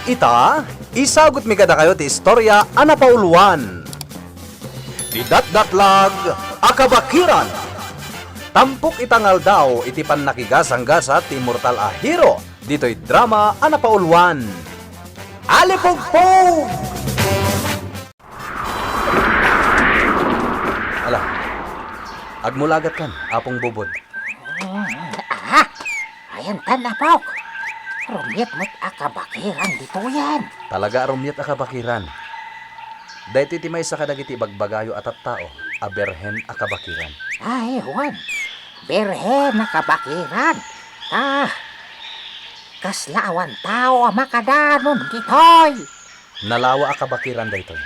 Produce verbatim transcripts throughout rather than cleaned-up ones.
Ita, isagutmi kadakayo ti istorya a napauluan. Ti Datdatlag a Kabakiran. Tampok ita nga aldaw iti pannakigasanggasat ti immortal a hero ditoy drama a napauluan. Alipugpog! Ala, agmulagatkan, Apong Bubod. Ah, ayantan, Apok. Rumiat met a kabakiran ditoyen. Talaga a rumiat a kabakiran. Daytoy ti maysa kadagiti ibagbagayo a tattao a birhen a kabakiran. Ay, wen. Birhen a kabakiran. Ta, kasla awan tao a makadanon ditoy. Nalawa a kabakiran daytoy.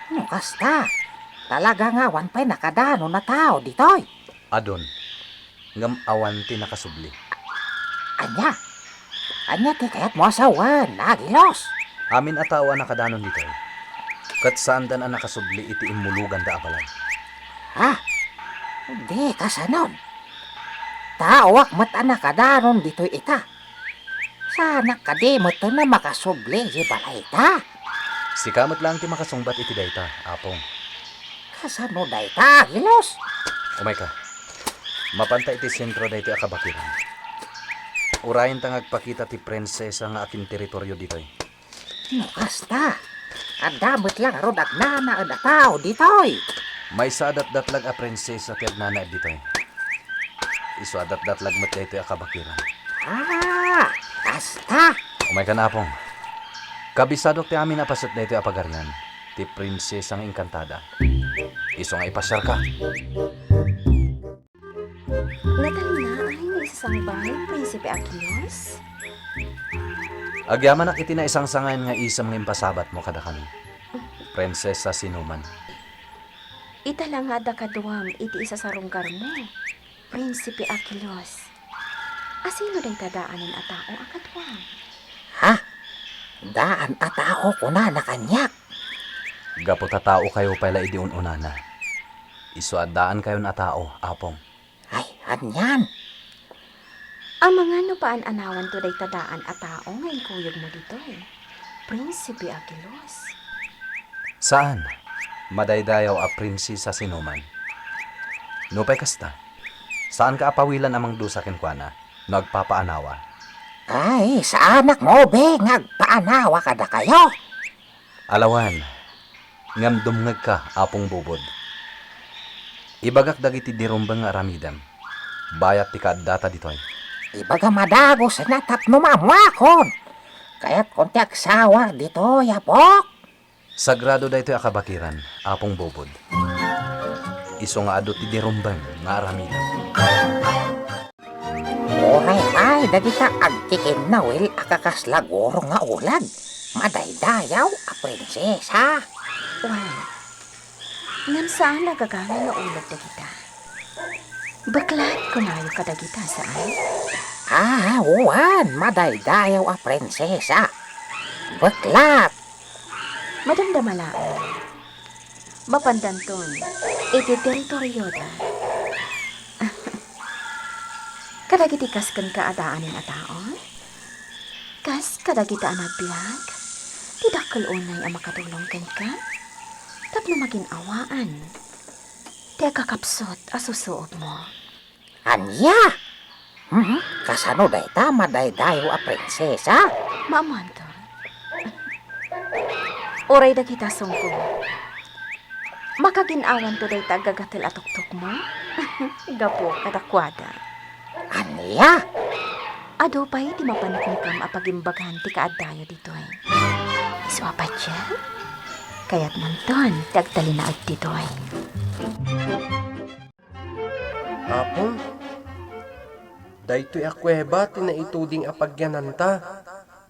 No kasta, talaga nga awan pay nakadanon a tao ditoy. Adun, ngem awan ti nakasubli. Ania? Ania ti kayatmo a sawen, Agilos? Amin a tao a nakadanon ditoy, ket saandan a nakasubli iti immuloganda a balay. Ha? Di kasanon? Taoak met a nakadanon ditoy ita. Saanak kadi met a makasubli iti balayta? Sika met laeng ti makasungbat iti dayta, Apong. Kasano dayta, Agilos? Umayka. Mapanta iti sentro daytoy a kabakiran. Urayenta nga agpakita ti prinsesa nga akinteritorio ditoy. No kasta, adda met la ngarud agnanaed a tao ditoy. Maysa a datdatlag a prinsesa ti agnanaed ditoy. Isu a datdatlag met daytoy a kabakiran. Ah, kasta. Umaykan, Apong. Kabisadok ti amin a paset daytoy a pagarian, ti prinsesa nga engkantada. Isu nga ipasiarka. Natalinaay nga isasangbay, Prinsipe Aquiles? Agyamanak iti naisangsangayan nga isem nga impasabatmo kadakami, Prinsesa Sinuman. Ita la nga adda kaduam iti isasarunggarmo, Prinsipe Aquiles. Asino dayta daanen a tao a kaduam? Ha? Daan a tao kunana kaniak? Gapu ta taokayo pay la idi un-unana. Isu a daankayon a tao, Apong. Ay, anian? Amangan no paan-anawanto dayta daan a tao nga inkuyogmo ditoy, Prinsipe Aquiles. Saan, madaydayaw a Prinsesa Sinuman. Nupay kasta, saanka a pawilan a mangdusa kenkuana no agpapaanawa. Ay, saanak ngobe nga agpaanawa kadakayo. Alawan, ngem dumngegka, Apong Bubod. Ibagak dagiti dirumbeng nga aramidem, bayat ti kaaddata ditoy. Ibagam a dagus a tapno maammoakon. Kayatkon ti agsawar ditoy, Apok. Sagrado daytoy a kabakiran, Apong Bubod. Isu nga adu ti dirumbeng nga aramidem. Uray pay dagita agkikinnawil a kakasla guro nga uleg, madaydayaw a prinsesa. Wen, ngem saan a gagangan nga uleg dagita. Beklat kunayo kadagita, saan? Ah, wen, madaydayaw a prinsesa. Beklat. Madamdama laeng. Mapandanton iti teritorioda. Kadagiti kas kenka a daanen a tao, kas kadagita a nagbiag, ti dakkel unay a makatulong kenka tapno magin-awaan ti agkakapsut a susuobmo. Ania? Hmm? Kasano dayta madaydayaw a prinsesa? Maammoanto. Uray dagita sungko, makagin-awanto dayta aggagatel a tuktokmo gapu kadakuada. Ania? Adu pay ti mapaneknekem a pagimbagan ti kaaddayo ditoy. Isu a patien, kayatmonton ti agtalinaed ditoy. Apong, daytoy a kuweba ti naituding a pagyananta.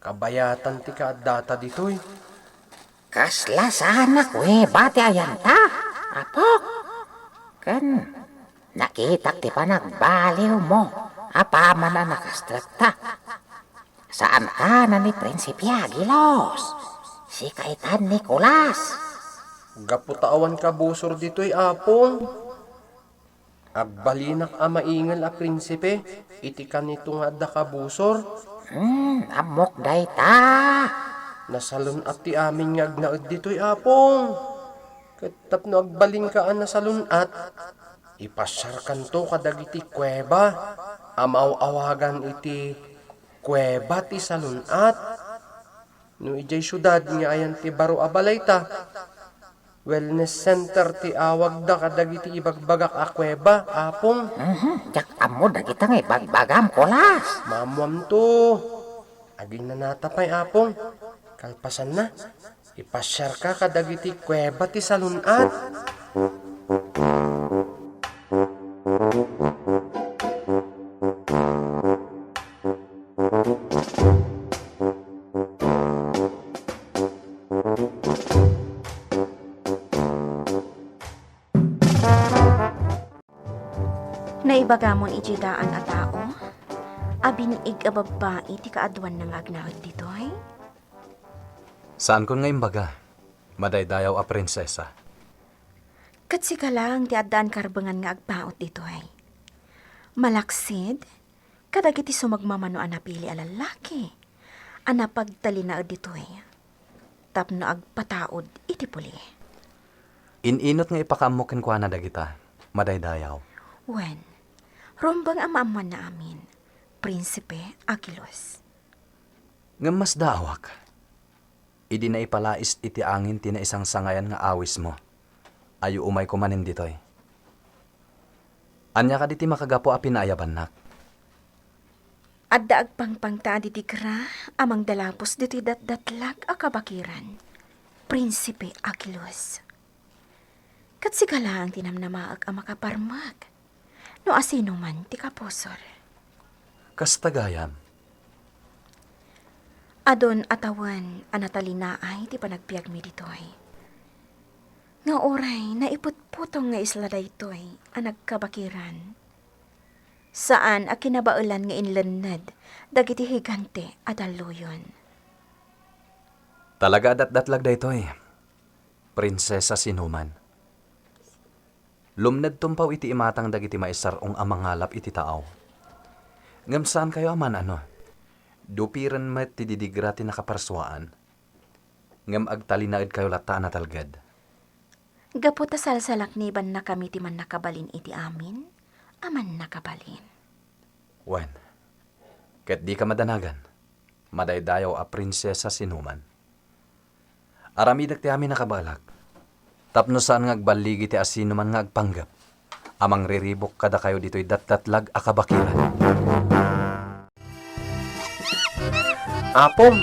Kabayatan ti kaaddata ditoy. Kasla saan a kuweba ti ayanta, Apok? Ken nakitak ti panagbaliwmo apaman a nakastrekta. Saanka na ni Prinsipe Agilos. Sika itan, Nicolas. Gapu ta awan kabusor ditoy, Apong. Agbalinak a maingel a prinsipe iti kanito nga adda kabusor. Hmm, ammok dayta. Nasalun-at ti amin nga agnaed ditoy, Apong. Ket tapno agbalinka a nasalun-at, ipasiarkanto kadagiti kuweba a maaw-awagan iti Kuweba ti Salun-at. No idiay siudad nga ayan ti baro a balayta, wellness center ti awagda kadagiti ibagbagak a kuweba, Apong. Mhm, diak ammo dagita nga ibagbagam, Kolas. Maammoamto. Aginnanata pay, Apong. Kalpasanna, ipasiarka kadagiti kuweba ti Salun-at. Naibagamon idiay daan a tao a bin-ig a babbai ti kaaduanna nga agnaed ditoy? Saankon nga imbaga, madaydayaw a prinsesa. Ket sika laeng ti addaan karbengan nga agpaut ditoy. Malaksid kadagiti sumagmamano a napili a lallaki a napagtalinaed ditoy tapno agpataud iti puli. In-inot nga ipakaammo kenkuana dagita, madaydayaw? Wen, rumbeng a maammoanna amin, Prinsipe Aquilos. Ngem masdaawak. Idi naipalais iti angin ti naisangsangayan nga awismo, ayo umayko manen ditoy. Ania kadi ti makagapu a pinaayabannak? Adda agpangpangta a didigra a mangdalapos ditoy datdatlag a kabakiran, Prinsipe Aquilos. Ket sika laeng ti namnamaek a makaparmek no asinoman ti kapusor. Kasta gayam. Adun a tawen a natalinaay ti panagbiagmi ditoy. Nga uray naiputputong nga isla daytoy a nagkabakiran. Saan a kinabaelan nga inlenned dagiti higante a dalluyon. Talaga a datdatlag daytoy, Prinsesa Sinuman. Lumned tumpaw iti imatang dagiti maisar-ong a mangalap iti taaw. Ngem saankayo a maan-ano. Dupiren met ti didigra ti nakaparsuaan, ngem agtalinaedkayo latta a natalged. Gapu ta salsalaknibannakami ti mannakabalin iti amin a mannakabalin. Wen, ket dika madanagan, madaydayaw a Prinsesa Sinuman. Aramidek ti amin a kabaelak, tapno saan nga agballigi ti asinoman nga agpanggep a mangriribuk kadakayo ditoy datdatlag a kabakiran. Apong,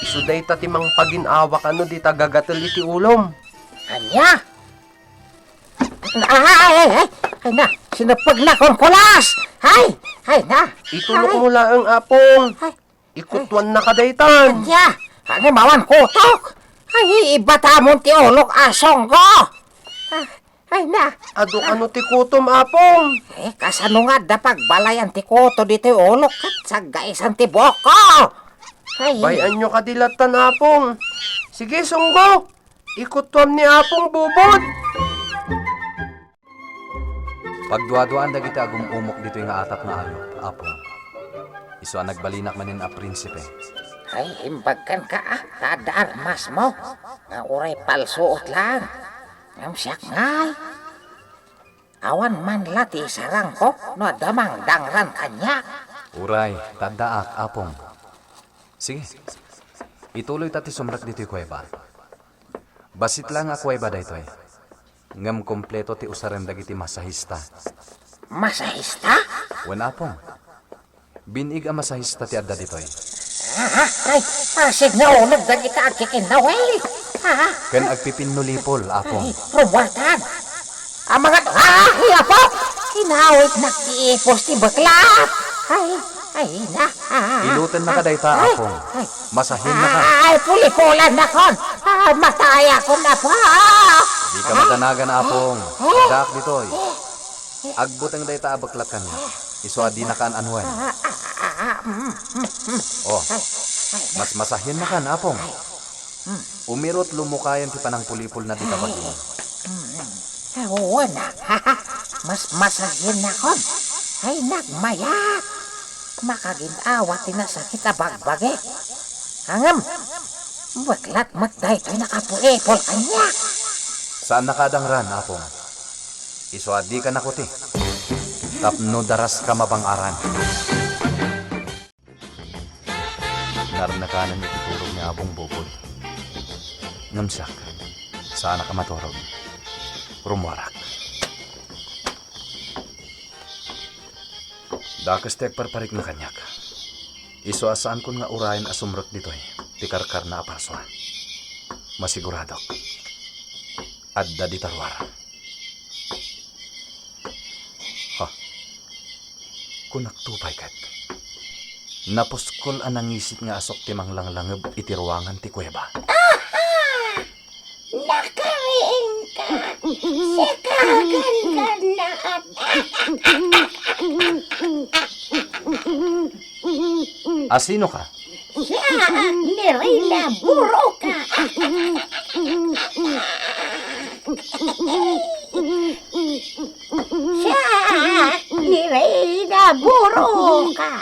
isu dayta ti mangpagin-awa kano dita gagatel iti ulom. Ania? Ay, ay, ay, ay, ay na, sineppegnakon, Kolas! Ay, ay na! Itulokmo laeng, Apong. Ay. Ikutuannaka daytan. Ania? Ania, mawan kutok? Ay, ibatamon ti ulok a sunggo. Ah, ay na. Adu kano ti kutom, Apong? Eh, kasano nga adda pagbalayan ti kuto ditoy ulok ket saggaisan ti buokko? Ay. Bay-anyo kadi lattan, Apong. Sige, sunggo. Ikutuam ni Apong Bubod. Pagduaduaan dagiti agum-umok ditoy nga atap nga ayup, Apo. Isu a nagbalinak manen a prinsipe. Ay, imbagkanka, a, ta adda armasmo, nga uray palsuot lang. Ngem siak ngay, awan man la ti isarangko no adda mangdangran kaniak. Uray, ta addaak, Apong. Sige, ituloyta ti sumrek ditoy kuweba. Bassit lang a kuweba daytoy. Ngem kompleto ti usaren dagiti masahista. Masahista? Wen, Apong. Bin-ig a masahista ti adda ditoy. Ah, ay, asid nga ulog dagita agkikinnaw, eh. Ah, ken agpipinnulipol, Apong. Ay, rummuartan. Amangan, ah, ay, Apo! Kinawitnak ti ipos ti bekla. Ay, ay, na. Ilutennaka dayta, Apong. Masahinnaka. Ay, pulipulan nakon. Ah, matayakon, Apo. Dika madanagan, Apong. Addaak ditoy. Agbuteng dayta a beklat kaniak. Isu a dinaka an-anuen. Oh, mas masahinnaka, Apong. Umirot lumukayan ti panangpulipolna dita bagim. Awan, mas masahinnakon. Ay, nagmayat. Makagin-awa ti nasakit a bagbagi. Ngem, Buklat met daytoy nakapuipol kaniak. Saannaka a dangran, apong. Isu a dika nakuti. Tapno daraska mabang-aran. Narnakanan iti turog ni Apong Bubod. Ngem siak, saanak a maturog. Rummuarak. Dakes ti agparparikna kaniak. Isu a saankon nga urayen a sumrek ditoy ti karkarna a parsua. Masiguradok, adda dita ruar. Ha? Kunakto pay ket, napuskol a nangisit nga asok ti manglanglangeb iti ruangan ti kuweba. Nakariingka, sika ken kannaat. Asinoka? Siak ni Reyna Buroka. Siak ni Reyna Buroka.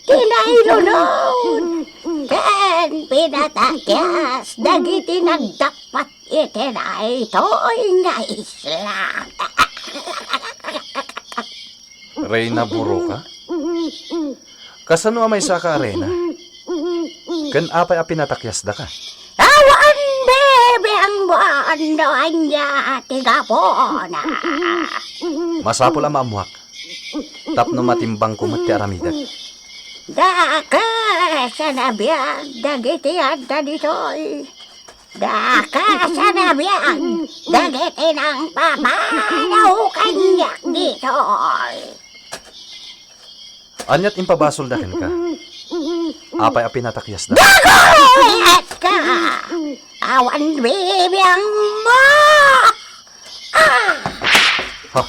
Ti nailunod ken pinatakyas dagiti nagdappat iti daytoy nga isla. Reyna Buroka? Kasano a maysaka a reyna? Ken apay a pinatakyasdaka? Awan bibiangmo no ania ti gapuna. Masapul a maammuak tapno matimbangko met ti aramidek. Dakes a nabiag dagiti adda ditoy. Dakes a nabiag dagiti nangpapanaw kaniak ditoy. Aniat impabasolda kenka? Apay a pinatakyasda? Daguetka! Awan bibiangmo! Ah! Ha?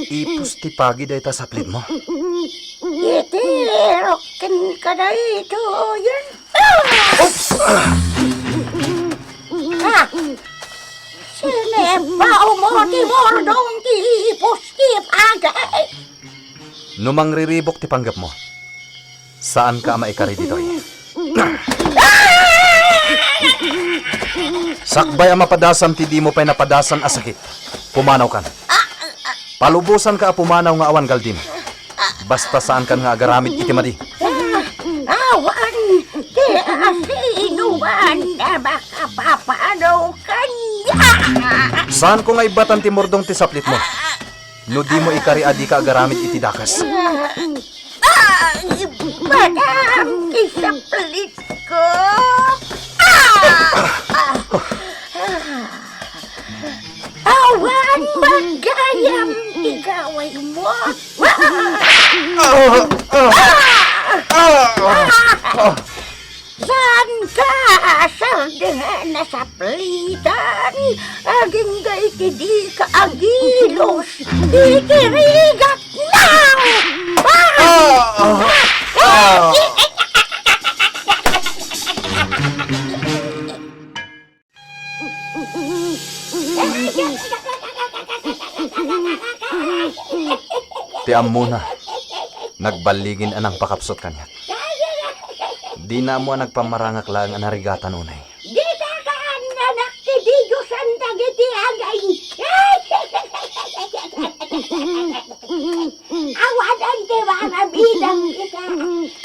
Ipus ti pagi dayta saplitmo? Itirok kenka daytoyen. Ah! Oops! Ah! Sinipawmo ti murdong ti ipus ti pagi. No mangriribuk ti panggepmo, saanka a maikari ditoy. Sakbay a mapadasam ti dimo pay napadasan a sakit, pumanawkan. Palubosanka a pumanaw nga awan galdim. Basta saankan nga agaramid iti madi. Awan ti asinoman a makapapanaw kaniak. Saanko nga ibbatan ti murdong ti saplitmo. No dimo ikari a dika agaramid iti dakes. Ay, madam, ti saplitko. Ah! Awan manggayam ti gawaymo. Saanka a sardengan a saplitan, agingga iti dika agilos iti rigatna! Ah! Ah! Ah! Ti ammona, nagballigin a nangpakapsut kaniak. Dina ammo a nagpammarangak laeng a narigatan unay. Dita kaan nga nakididiosan dagiti agay. Awanan ti maramidam ita.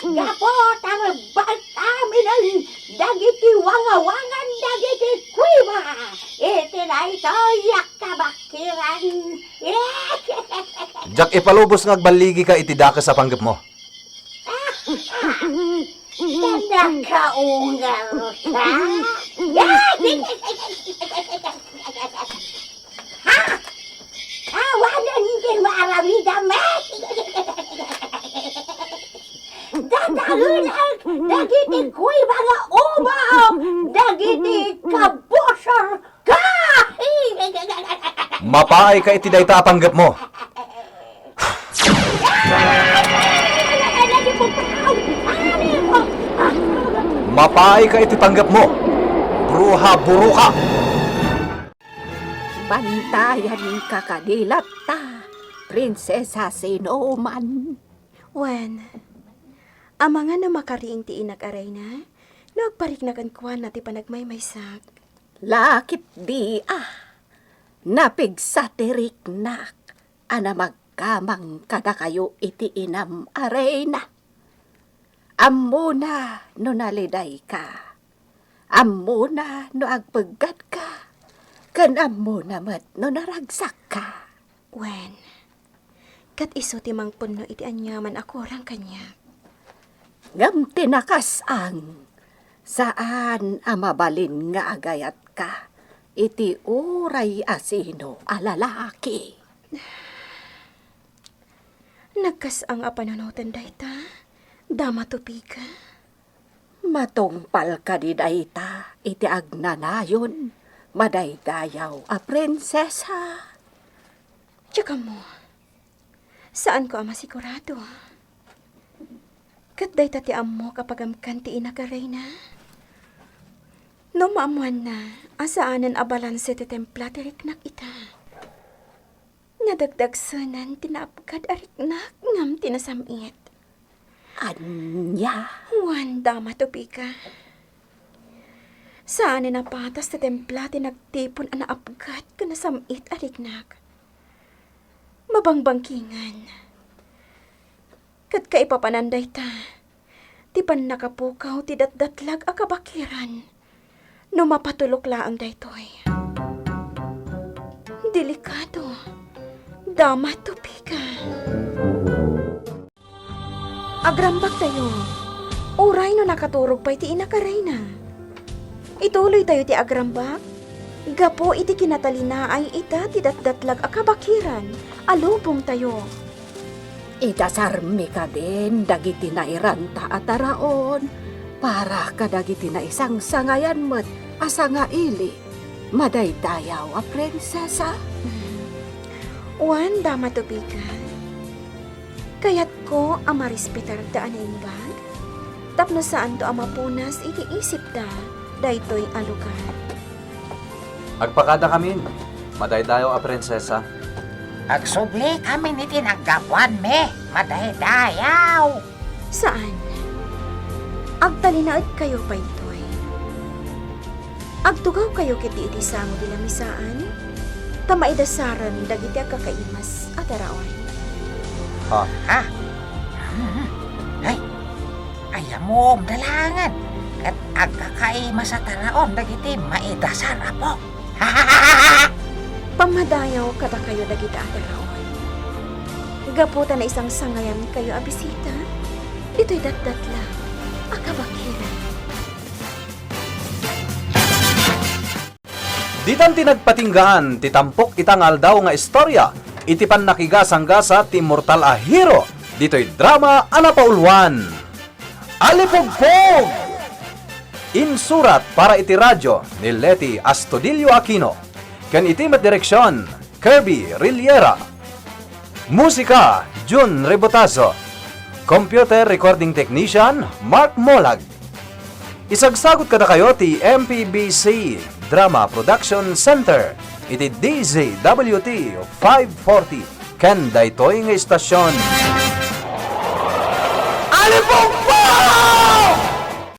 Gapu ta rebbaltaminen dagiti wangawangan dagiti kuiba iti daytoy a kabakiran. Diak ipalubos nga agballigika iti dakes a panggepmo. Nakaungarka? Ha? Awanen ti maaramidam. Dadaenak dagiti kuiba nga ubo dagiti kabusorka. Mapaayka iti dayta a panggepmo. Mapaayka iti panggepmo, bruha buruka! Bantayanka kadi latta, Prinsesa Sinoman. Wen, amangan a makariing ti inak a reyna, No agparikna kenkuana ti panagmaymaysak. La ketdi a, napigsa ti riknak a namagkamang kadakayo iti inam a reyna. Ammona no nalidayka. Ammona no agpeggatka. Ken ammona met no naragsakka. Wen, ket isu ti mangpunno iti aniaman a kurang kaniak. Ngem ti nakasang, saan a mabalin nga agayatka iti uray a sino a lalaki. Nagkasang a panunoten dayta, Dama Tupika? Matungpal kadi dayta iti agnanayon, madaydayaw a prinsesa? Diak ammo. Saanko a masigurado. Ket dayta ti ammok a pagamkan ti inak a reyna. No maammoanna a saanen a balanse ti templa ti riknak ita. Nadagdagsenan ti naapgad a riknak ngem ti nasam-it. Ania? Wen, Dama Tupika. Saanen a patas ti templa ti nagtipon a naapgad ken nasam-it a riknak. Mabangbangkingan. Ket kaipapanan dayta, ti pannakapukaw ti datdatlag a kabakiran no mapatulok laeng daytoy. Delikado, Dama Tupika. Agrambaktayo, uray no nakaturog pay ti inak a reyna. Ituloytayo ti agrambak gapu iti kinatalinaay ita ti datdatlag a kabakiran a lubongtayo. Idasarmi kadin dagiti nairanta a taraon para kadagiti naisangsangayan met a sangaili, madaydayaw a prinsesa? Wen, Dama Tupika. Kayatko a marespetarda a naimbag tapno saanto a mapunas iti isipda daytoy a lugar. Agpakadakamin, madaydayaw a prinsesa. Agsublikamin iti naggapuanmi, madaydayaw. Saan. Agtalinaedkayo pay ditoy. Agtugawkayo ketdi iti sango ti lamisaan, ta maidasaren dagiti agkakaimas a taraon. Ha? Ha? Hmm. Ay, ayamuom da laengen, ket agkakaimas a taraon dagiti maidasar, Apo. Pammadayaw kadakayo dagiti a taraon. Gapu ta naisangsangayankayo a bisita, ditoy datdatlag a kabakiran. Ditan ti nagpatinggaan ti tampok ita nga aldaw nga istorya iti pannakigasanggasa ti immortal a hero ditoy drama a napauluan, Alipugpog! Insurat para iti radio ni Leti Astudillo Aquino ken iti met direksion, Kirby Riliera. Musika, Jun Rebotazo. Computer Recording Technician, Mark Molag. Isagsagut kadakayo ti M P B C Drama Production Center iti D Z W T five forty ken daytoy nga istasion. Alipugpog!